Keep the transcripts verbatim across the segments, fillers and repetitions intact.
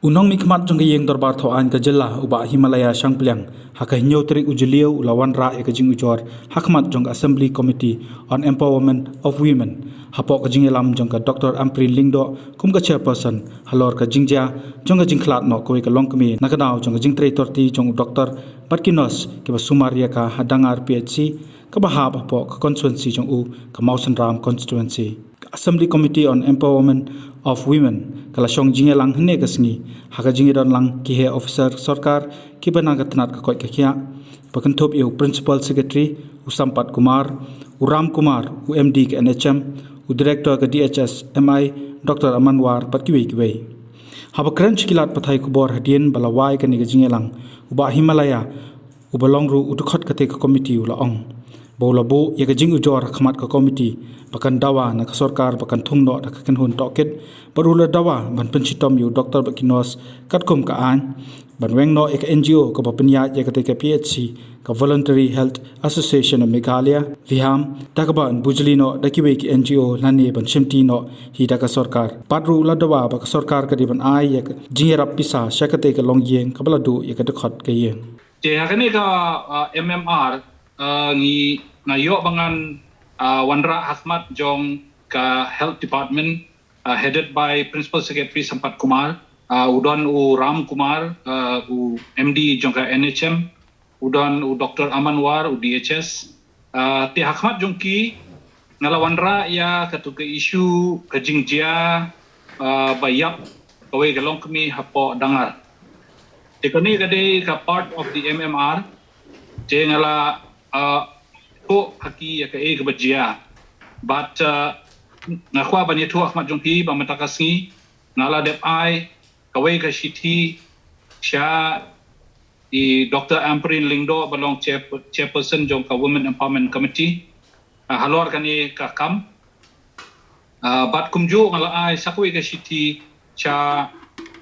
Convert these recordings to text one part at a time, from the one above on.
U nongmihkhmat jong ka ïing dorbar thaw aiñ ka jylla, u Bah Himalaya Shangpliang, ha ka hynñiew tarik u Jylliew u la wanrah ïa ka jingujor ha khmat jong ka Assembly Committee on Empowerment of Women, hapoh ka jingïalam jong ka Doctor Ampareen Lyngdoh kum ka chairperson, halor ka jingjia jong ka jingkhlad noh kawei ka longkmie na ka daw jong ka jingtrei torti jong u doktor bad ki nurse kiba sumar ïa ka ha Dangar P H C, kaba hap hapoh ka constituency jong u, ka Mawsynram constituency. Ka Assembly Committee on Empowerment of Women ka la shong jingïalang hynne ka sngi ha ka jingïadon lang ki heh officer sorkar kiba na ka tnat ka koit ka khiah, ba kynthup ïa u Principal Secretary, u Sampat Kumar, u Ram Kumar, u M D ka N H M, u Director ka D H S M I, Doctor Aman War, bad kiwei kiwei. Haba kren sha ki lad pathai khubor hadien ba la wai kane ka jingïalang, u Bah Himalaya, uba long ruh u dkhot katei ka committee, u la ong ba u la buh ïa ka jingujor ha khmat ka committee ba kan dawa na ka sorkar ba kan thung noh da ka kynhun tohkit, bad u la dawa ban pynshitom ïa u doktor bad ki nurse katkum ka aiñ, ban weng noh ïa ka N G O kaba pynïaid ïa katei ka P H C, ka Voluntary Health Association of Meghalaya, VHAM, da kaba yn bujli noh da kiwei ki N G O lane ban shimti noh hi da ka sorkar. Bad ruh u la dawa ba ka sorkar ka dei ban ai ïa ka jingïarap pisa sha katei ka longïing kaba la duh ïa ka dkhot ka ïing. Te ha kane ka, ah, M M R, ah, ngi, nga ïoh ba ngan, ah, wanrah ha khmat jong ka Health Department, ah, headed by Principal Secretary Sampat Kumar, ah, u don u Ram Kumar, ah, u M D jong ka N H M, u don u Doctor Aman War, u D H S, ah, te ha khmat jong ki nga la wanrah ïa katu ka issue ka jingjia, ah, ba ïap kawei ka longkmie hapoh Dangar. Te kane ka dei ka part of the M M R. Te nga la, ah, ïathuh ha ki ïa kaei kaba jia. Bad, ah, nga kwah ban ïathuh ha khmat jong phi ba mynta ka sngi nga la dep ai kawei ka shithi sha i Doctor Ampareen Lyngdoh ba long chair-, chairperson jong ka Women Empowerment Committee, ah, halor kane ka kam. Ah, bad kumjuh nga la ai sa kawei ka shithi sha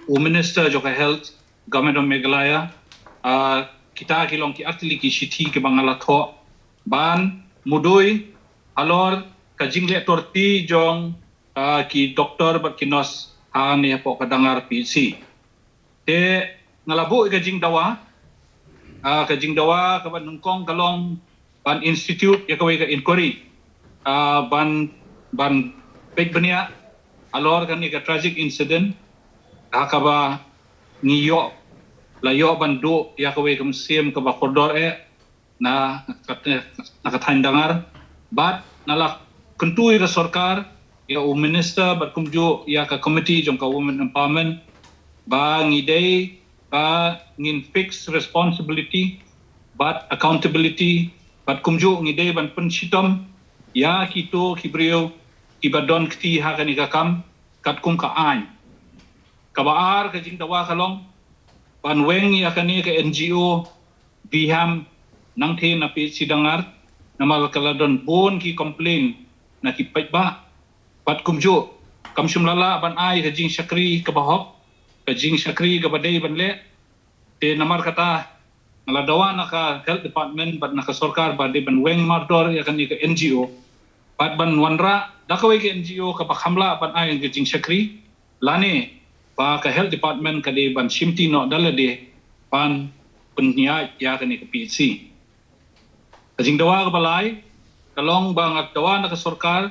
u Minister jong ka Health, Government of Meghalaya. Ah, kita ki long ki artylli ki shithi kiba nga la thoh ban mudui halor ka jingleh torti jong, ah, ki doktor bad ki nurse hangne hapoh ka Dangar P H C. Te nga la buh ïa ka jingdawa, ah, ka jingdawa kaba nyngkong ka long ban institute ïa kawei ka inquiry, ah, ban, ban peit bniah halor kane ka tragic incident, ha kaba ngi ïoh, la ïoh ban duh ïa kawei ka mynsiem kaba kordor eh na ka, na ka thaiñ Dangar. Bad nga la kyntu ïa ka sorkar, ïa u minister bad kumjuh ïa ka committee jong ka Women Empowerment, ba ngi dei ba ngin fix responsibility bad accountability, bad kumjuh ngi dei ban pynshitom ïa kito ki briew kiba don kti ha kane ka kam katkum ka aiñ. Kaba ar ka jingdawa ka long ban weng ïa kane ka N G O VHAM nangtei na P H C Dangar, namar ka la don bun ki complain na ki paidbah. Bad kumjuh kam shym la lah ban ai ka jingshakri kaba hok, ka jingshakri kaba dei ban leh. Te namar kata nga la dawa na ka Health Department bad na ka sorkar ba dei ban weng mardor ïa kane ka N G O bad ban wanrah da kawei ka N G O kaba kham lah ban ai ka jingshakri, lane ba ka Health Department ka dei ban shimti noh da lade ban pynïaid ïa kane ka P H C. Ka jingdawa kaba lai ka long ba nga dawa na ka sorkar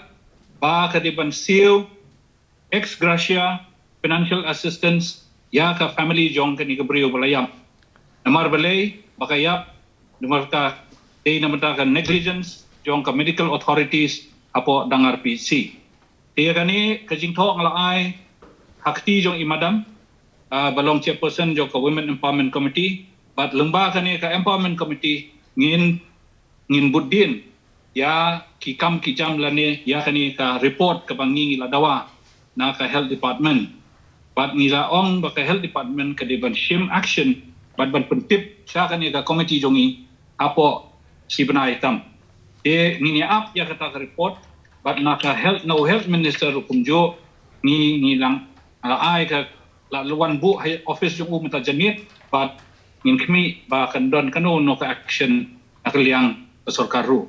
ba ka dei ban siew ex gratia financial assistance ïa ka family jong kane ka briew ba la ïap. Namar balei ba ka ïap? Namar ka dei na bynta ka negligence jong ka medical authorities hapoh Dangar P H C. Te ïa kane ka jingthoh nga la ai ha kti jong i madam, ah, ba long chairperson jong ka Women Empowerment Committee, bad lyngba kane ka Empowerment Committee ngin, ngin bud dien ïa ki kam ki jam lane ïa kane ka report kaba ngi la dawa na ka Health Department. Bad ngi la ong ba ka Health Department ka dei ban shim action bad ban pyntip sha kane ka committee jong ngi hapoh shi bnai tam. Te ngin ïa ap ïa kata ka report bad na ka health, na u health minister ruh kumjuh ngi, ngi la, la ai ka, la wan buh ha office jong u mynta janmiet bad ngin khmih ba kan don kano kano ka action na ka liang ka sorkar ruh.